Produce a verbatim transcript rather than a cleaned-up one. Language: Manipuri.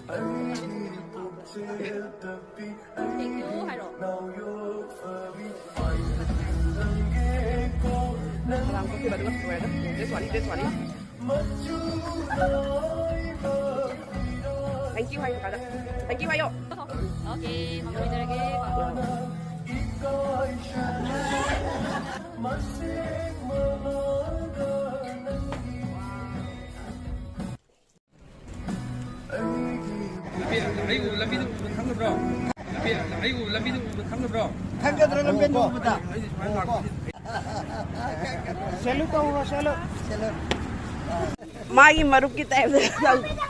Thank you ꯍꯥꯏꯔꯣ꯫ ꯉꯔꯥꯡ ꯀꯛꯈꯤꯕ ꯑꯗꯨꯒ ꯂꯣꯏꯔꯦ꯫ This one, this one. Thank you ꯍꯥꯏꯌꯣ, ꯀꯥꯗ꯫ Thank you ꯍꯥꯏꯌꯣ꯫ Okay, ꯃꯪ ꯐꯔꯁꯦ꯫ ꯂꯝꯕꯤ, ꯑꯩ ꯎ-, ꯂꯝꯕꯤꯗ ꯎꯕ ꯈꯪꯒꯗ꯭ꯔꯣ? ꯂꯝꯕꯤ, ꯑꯩ ꯎ-, ꯂꯝꯕꯤꯗ ꯎꯕ ꯈꯪꯒꯗ꯭ꯔꯣ? ꯈꯪꯒꯗ꯭ꯔꯣ ꯂꯝꯕꯦꯟꯗ ꯎꯕꯗ? ꯑꯩꯗꯤ ꯁꯨꯃꯥꯏꯅ ꯂꯥꯛꯄꯁꯤ꯫ Salute ꯇꯧꯔꯣ, salute꯫ ꯃꯥꯒꯤ ꯃꯔꯨꯞꯀꯤ type ꯇ ꯇꯧ꯫